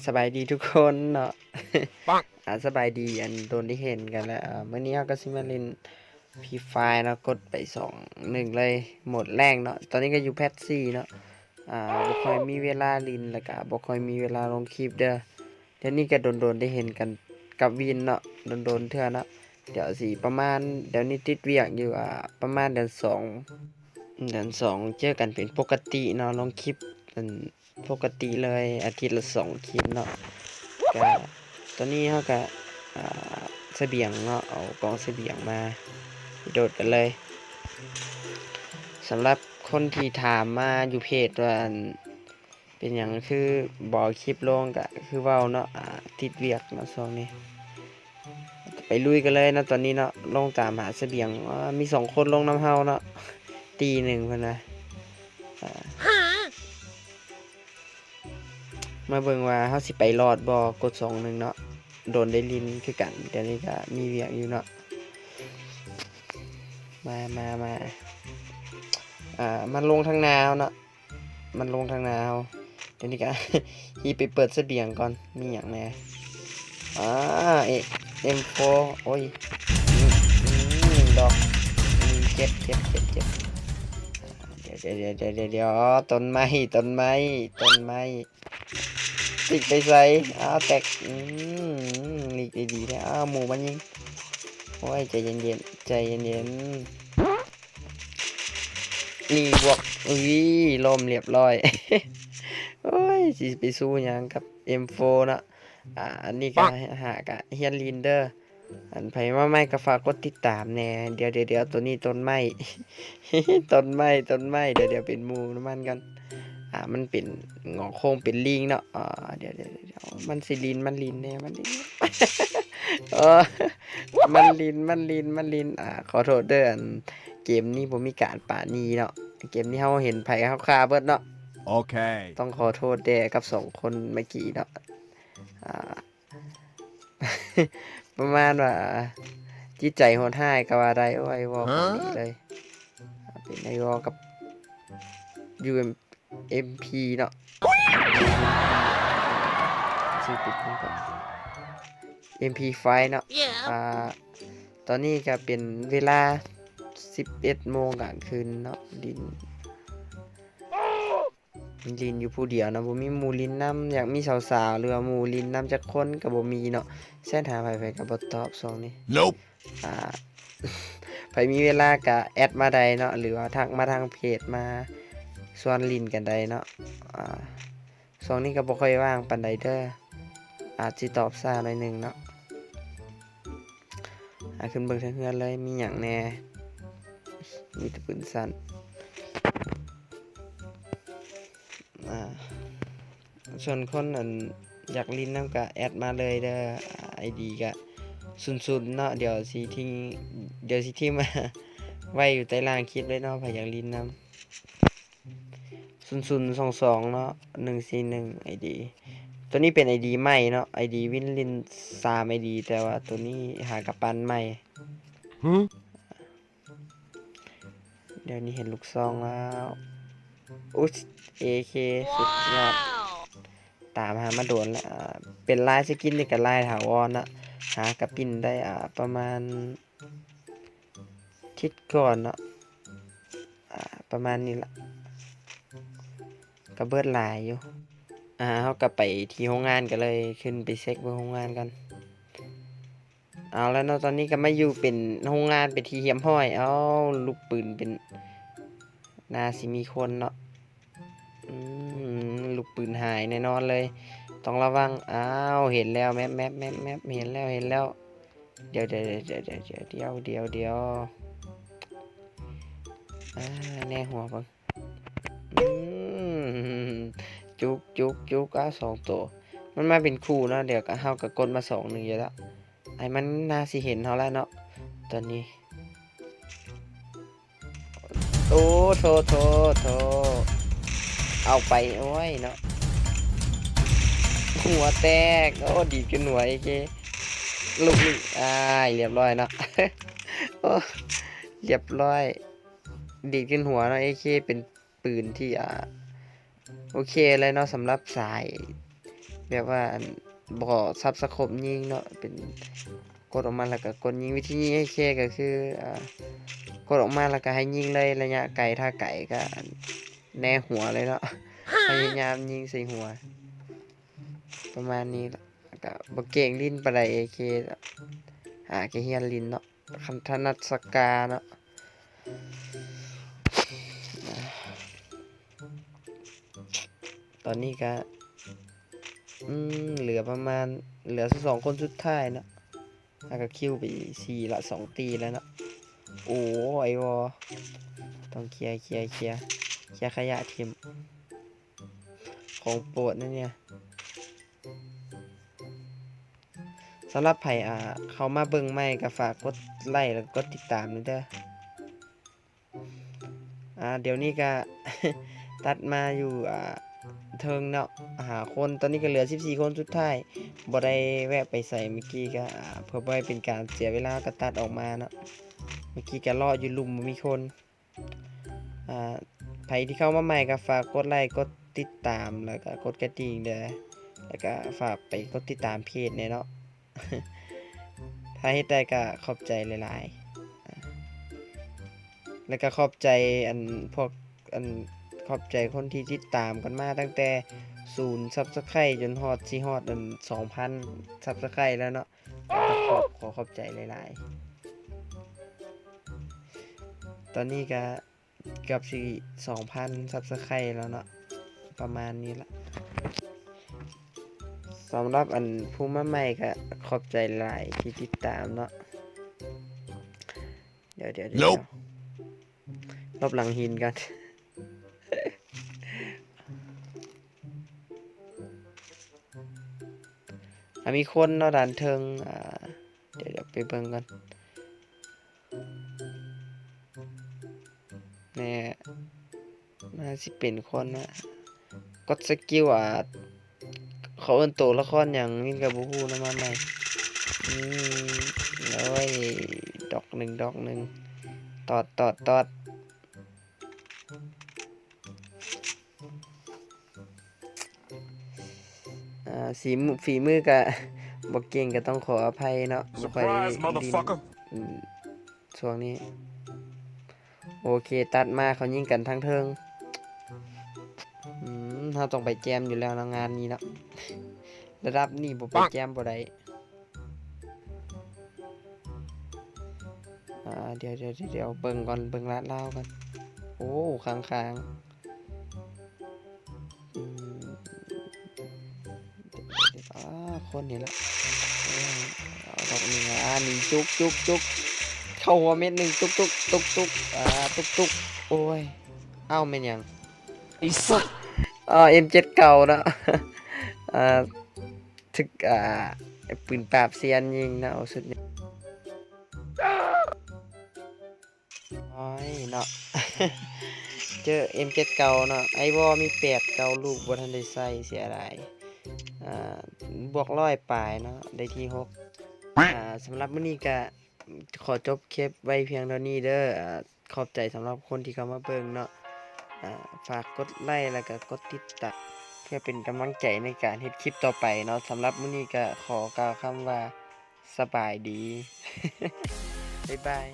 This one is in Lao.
ສະບາຍດີທຸກຄົນເນາະ ອ່າ ສະບາຍດີ ອັນ ໂດນໄດ້ເຫັນກັນແລ້ວ. ເອີ ມື້ນີ້ເຮົາກໍຊິມາຫຼິ້ນ Free Fire ເນາະ ກົດໄປສອງໜຶ່ງເລີຍ ໂໝດແລງເນາະ. ຕອນນີ້ກໍຢູ່ແພັດສີ່ເນາະ ອ່າ ບໍ່ຄ່ອຍມີເວລາຫຼິ້ນ ແລ້ວກໍບໍ່ຄ່ອຍມີເວລາລົງຄລິບເດີ. ດຽວນີ້ກໍໂດນໆໄດ້ເຫັນກັນກັບວິນເນາະ ໂດນໆເທື່ອເນາະ. ດຽວຊິປະມານ ດຽວນີ້ຕິດວຽກຢູ່ ອ່າ ປະມານເດືອນສອງ ເດືອນສອງເຈີກັນເປັນປົກກະຕິເນາະ ລົງຄລິບເປັນປົກກະຕິເລີຍ ອາທິດລະສອງຄລິບເນາະ. ກະຕອນນີ້ເຮົາກະ ອ່າ ສະບຽງເນາະ ເອົາກອງສະບຽງມາ ໂດດກັນເລີຍ. ສຳລັບຄົນທີ່ຖາມມາຢູ່ເພຈວ່າ ເປັນຫຍັງຄືບໍ່ເອົາຄລິບລົງ ກະຄືເວົ້າເນາະ ອ່າ ຕິດວຽກເນາະຊ່ວງນີ້. ໄປລຸຍກັນເລີຍເນາະ ຕອນນີ້ເນາະ ລົງຕາມຫາສະບຽງ. ອ່າ ມີສອງຄົນລົງນຳເຮົາເນາະ ຕີໜຶ່ງເພິ່ນວ່າ. ອ່າ ມາເບິ່ງວ່າເຮົາຊິໄປລອດບໍ່ ກົດສອງໜຶ່ງເນາະ. ໂດນໄດ້ຫຼິ້ນຄືກັນ ດຽວນີ້ກະມີວຽກຢູ່ເນາະ. ມາ ມາ ມາ ອ່າ ມາລົງທາງໜ້າເຮົາເນາະ. ມັນລົງທາງໜ້າເຮົາ. ດຽວນີ້ກະຮີບໄປເປີດສະບຽງກ່ອນ ມີຫຍັງແດ່. ອ່າ ເອ ເອັມໂຟ ໂອ້ຍ ອືມ ດອກ ອືມ ເຈັບ ເຈັບ ເຈັບ ເຈັບ. ດຽວ ດຽວ ດຽວ ດຽວ ດຽວ ຕົ້ນໄມ້ ຕົ້ນໄມ້ ຕົ້ນໄມ້ ຕິດໄປໃສ? ອ້າວ ແຕກ ອືມ ຫຼີກດີໆແທ້. ອ້າວ ໝູມັນຍິງ. ໂອ້ຍ ໃຈເຢັນໆ ໃຈເຢັນໆ. ນີ້ບວກ ອຸ້ຍ ລົ້ມລຽບຮ້ອຍ. ໂອ້ຍ ຊິໄປສູ້ຫຍັງກັບເອັມໂຟເນາະ. ອ່າ ອັນນີ້ກະ ຫາກະຮຽນຫຼິ້ນເດີ. ອັນໃຜມາໃໝ່ກະຝາກກົດຕິດຕາມແດ່. ດຽວໆໆ ໂຕນີ້ຕົ້ນໄມ້ ຕົ້ນໄມ້ ຕົ້ນໄມ້ ດຽວໆ ເປັນໝູ່ນຳມັນກ່ອນ. ອ່າ ມັນເປັນງໍໂຄ້ງເປັນລິງເນາະ. ອ່າ ດຽວໆໆ ມັນຊິຫຼິ້ນ ມັນຫຼິ້ນແດ່ ມັນຫຼິ້ນ ເອີ ມັນຫຼິ້ນ ມັນຫຼິ້ນ ມັນຫຼິ້ນ. ອ່າ ຂໍໂທດເດີ ອັນ ເກມນີ້ບໍ່ມີການປານນີ້ເນາະ ເກມນີ້ເຮົາເຫັນໃຜເຮົາຂ້າເບິດເນາະ. ໂອເຄ ຕ້ອງຂໍໂທດແດ່ກັບສອງຄົນເມື່ອກີ້ເນາະ. ອ່າ ປະມານວ່າຈິດໃຈໂຫດຮ້າຍກໍວ່າໄດ້. ໂອ້ຍ ເວົ້າບໍ່ດີເລີຍ ເປັນໄອວໍກັບຢູເອັມ ເອັມພີເນາະ ຊື່ຕິດມັນກໍ ເອັມພີໄຟເນາະ. ອ່າ ຕອນນີ້ກໍເປັນເວລາສິບເອັດໂມງກາງຄືນເນາະ ຫຼິ້ນ ຫຼິ້ນຢູ່ຜູ້ດຽວເນາະ ບໍ່ມີໝູ່ຫຼິ້ນນຳ. ຢາກມີສາວໆ ຫຼືວ່າໝູ່ຫຼິ້ນນຳຈັກຄົນກໍບໍ່ມີເນາະ ແຊັດຫາໃຜໆກໍບໍ່ຕອບຊ່ວງນີ້. ອ່າ ໃຜມີເວລາກະແອັດມາໄດ້ເນາະ ຫຼືວ່າທັກມາທາງເພຈ ມາຊວນຫຼິ້ນກັນໄດ້ເນາະ. ອ່າ ຊ່ວງນີ້ກໍບໍ່ຄ່ອຍວ່າງປານໃດເດີ ອາດຊິຕອບຊ້າໜ້ອຍໜຶ່ງເນາະ. ອ່າ ຂຶ້ນເບິ່ງເທິງເຮືອນເລີຍ ມີຫຍັງແດ່? ມີແຕ່ປືນສັ້ນ. ອ່າ ສ່ວນຄົນ ອັນ ຢາກຫຼິ້ນນຳກະແອັດມາເລີຍເດີ ອາ ໄອດີກະສູນໆເນາະ. ດຽວຊິຖິ້ມ ດຽວຊິຖິ້ມໄວ້ຢູ່ໃຕ້ລ່າງຄລິບເລີຍເນາະ ໃຜຢາກຫຼິ້ນນຳ. ສູນສູນສອງສອງເນາະ ໜຶ່ງສີ່ໜຶ່ງ ໄອດີ ໂຕນີ້ເປັນໄອດີໃໝ່ເນາະ ໄອດີວິນຫຼິ້ນສາມໄອດີ ແຕ່ວ່າໂຕນີ້ຫາກະປັ່ນໃໝ່. ດຽວນີ້ເຫັນລູກຊອງແລ້ວ ອຸ້ຍ ເອເຄ ສຸດຍອດ ຕາມຫາມາໂດນແລ້ວ. ເປັນລາຍສະກິນນີ້ກະລາຍຖາວອນນະ ຫາກະປິ່ນໄດ້ ອ່າ ປະມານ ທິດກ່ອນເນາະ ອ່າ ປະມານນີ້ລະ ກະເບິດຫຼາຍຢູ່. ອ່າ ເຮົາກະໄປທີ່ໂຮງງານກັນເລີຍ ຂຶ້ນໄປເຊັກເບິ່ງໂຮງງານກ່ອນ. ເອົາລະເນາະ ຕອນນີ້ກະມາຢູ່ເປັນໂຮງງານເປັນທີ່ຮຽບຮ້ອຍ. ເອົາ ລູກປືນເປັນ ໜ້າຊິມີຄົນເນາະ. ອືມ ລູກປືນຫາຍແນ່ນອນເລີຍ ຕ້ອງລະວັງ. ອ້າວ ເຫັນແລ້ວ ແມັບ ແມັບ ແມັບ ແມັບ ເຫັນແລ້ວ ເຫັນແລ້ວ. ດຽວ ດຽວ ດຽວ ດຽວ ດຽວ ອ່າ ແນຫົວເບິ່ງ. ອືມ ຈຸກ ຈຸກ ຈຸກ ອ້າວ ສອງໂຕ ມັນມາເປັນຄູ່ເນາະ. ດຽວກະ ເຮົາກະກົດມາສອງໜຶ່ງຢູ່ແລ້ວ ໄອ້ມັນໜ້າຊິເຫັນເຮົາແລ້ວເນາະ ຕອນນີ້. ໂອ້ ໂທ ໂທ ໂທ ເອົາໄປ ໂອ້ຍເນາະ ຫົວແຕກ. ໂອ້ ດີດຂຶ້ນຫົວ ເອເຄ ລູກນີ້ ອ້າຍ ລຽບຮ້ອຍເນາະ ໂອ້ ລຽບຮ້ອຍ ດີດຂຶ້ນຫົວເນາະ. ເອເຄເປັນ ປືນທີ່ ອ່າ ໂອເຄເລີຍເນາະ ສຳລັບສາຍ ແບບວ່າອັນ ບໍ່ຊັບສະໂຄບຍິງເນາະ ເປັນ ກົດອອກມາແລ້ວກໍກົດຍິງ. ວິທີຍິງເອເຄກໍຄື ອ່າ ກົດອອກມາແລ້ວກໍໃຫ້ຍິງເລີຍ ໄລຍະໄກ ຖ້າໄກກໍແນຫົວເລີຍເນາະ ພະຍາຍາມຍິງໃສ່ຫົວ ປະມານນີ້ລະ. ແລ້ວກໍບໍ່ເກັ່ງຫຼິ້ນປານໃດ ເອເຄ ຫາກໍຮຽນຫຼິ້ນເນາະ ຄັນຖະໜັດສະກາເນາະ. ຕອນນີ້ກະ ອືມ ເຫຼືອປະມານ ເຫຼືອສອງຄົນສຸດທ້າຍເນາະ ແລ້ວກະຄິວໄປສີ່ລະ ສອງຕີແລ້ວເນາະ. ໂອ້ ໄອວໍ ຕ້ອງເຄຍ ເຄຍ ເຄຍ ເຄຍຂະຫຍະຖິ້ມ ຂອງໂປດນະເນຍ. ສຳລັບໃຜ ອ່າ ເຂົ້າມາເບິ່ງໃໝ່ກໍຝາກກົດໄລ ແລ້ວກໍກົດຕິດຕາມແດ່ເດີ. ອ່າ ດຽວນີ້ກະ ຕັດມາຢູ່ ອ່າ ເທິງເນາະ ຫ້າຄົນ ຕອນນີ້ກະເຫຼືອສິບສີ່ຄົນສຸດທ້າຍ ບໍ່ໄດ້ແວະໄປໃສ. ເມື່ອກີ້ກະ ອ່າ ເພື່ອບໍ່ໃຫ້ເປັນການເສຍເວລາກະຕັດອອກມາເນາະ ເມື່ອກີ້ກະເລາະຢູ່ລຸ່ມບໍ່ມີຄົນ. ອ່າ ໃຜທີ່ເຂົ້າມາໃໝ່ກໍຝາກກົດໄລ ກົດຕິດຕາມ ແລ້ວກໍກົດກະດິ່ງເດີ ແລ້ວກໍຝາກໄປກົດຕິດຕາມເພຈແດ່ເນາະ ຖ້າເຮັດໄດ້ກໍຂອບໃຈຫຼາຍໆ. ແລ້ວກໍຂອບໃຈອັນພວກ ອັນ ຂອບໃຈຄົນທີ່ຕິດຕາມກັນມາຕັ້ງແຕ່ສູນຊັບສະໄຄຣບຈົນຮອດ ຊິຮອດອັນສອງພັນຊັບສະໄຄຣບແລ້ວເນາະ. ກໍຂໍຂອບໃຈຫຼາຍໆ. ຕອນນີ້ກະເກືອບຊິສອງພັນຊັບສະໄຄຣບແລ້ວເນາະ ປະມານນີ້ລະ. ສຳລັບອັນຜູ້ມາໃໝ່ກະຂອບໃຈຫຼາຍທີ່ຕິດຕາມເນາະ. ດຽວໆໆ ຫຼົບຫຼັງຫີນກ່ອນ. ອ່າ ມີຄົນເນາະ ດ້ານເທິງ ອ່າ ດຽວໆ ໄປເບິ່ງກ່ອນ. ແນ່ ໜ້າຊິເປັນຄົນນະ ກົດສະກິວ ອ່າ ເຂົາເອີ້ນໂຕລະຄອນຫຍັງ ມິນກໍບໍ່ຮູ້ນຳ ມາໃໝ່. ອືມ ໂອ້ຍ ດອກໜຶ່ງ ດອກໜຶ່ງ ຕອດ ຕອດ ຕອດ. ອ່າ ສີມື ຝີມືກະບໍ່ເກັ່ງ ກະຕ້ອງຂໍອະໄພເນາະ ບໍ່ຄ່ອຍໄດ້ຫຼິ້ນ ອືມ ຊ່ວງນີ້. ໂອເຄ ຕັດມາເຂົາຍິງກັນທາງເທິງ. ອືມ ເຮົາຕ້ອງໄປແຈມຢູ່ແລ້ວເນາະ ງານນີ້ເນາະ ລະດັບນີ້ບໍ່ໄປແຈມບໍ່ໄດ້. ອ່າ ດຽວໆ ເບິ່ງກ່ອນ ເບິ່ງລາດລາວກ່ອນ. ໂອ້ ຂ້າງໆ ອືມ ອ່າ ຄົນນີ້ລະ ເອົາດອກໜຶ່ງ ອ່າ ໜຶ່ງ ຈຸກ ຈຸກ ຈຸກ ເຂົ້າຫົວເມັດໜຶ່ງ ຕຸກ ຕຸກ ຕຸກ ຕຸກ ອ່າ ຕຸກ ຕຸກ ໂອ້ຍ ອ້າວ ແມ່ນຫຍັງ ອີສັດ ອ່າ ເອັມເຈັດເກົ້າເນາະ ອ່າ ຖືກ ອ່າ ປືນປາບຊຽນຍິງເນາະ ເອົາສຸດນີ້ ໂອ້ຍເນາະ ເຈີເອັມເຈັດເກົ້າເນາະ ໄອວໍມີແປດເກົ້າລູກ ບໍ່ທັນໄດ້ໃຊ້ ເສຍດາຍ ອ່າ ບວກຮ້ອຍປາຍເນາະ ໄດ້ທີຫົກ. ອ່າ ສຳລັບມື້ນີ້ກະຂໍຈົບຄລິບໄວ້ພຽງເທົ່ານີ້ເດີ ອ່າ ຂອບໃຈສຳລັບຄົນທີ່ເຂົ້າມາເບິ່ງເນາະ ອ່າ ຝາກກົດໄລ ແລ້ວກະກົດຕິດຕາມ ເພື່ອເປັນກຳລັງໃຈໃນການເຮັດຄລິບຕໍ່ໄປເນາະ. ສຳລັບມື້ນີ້ກະຂໍກ່າວຄຳວ່າ ສະບາຍດີ ບາຍບາຍ.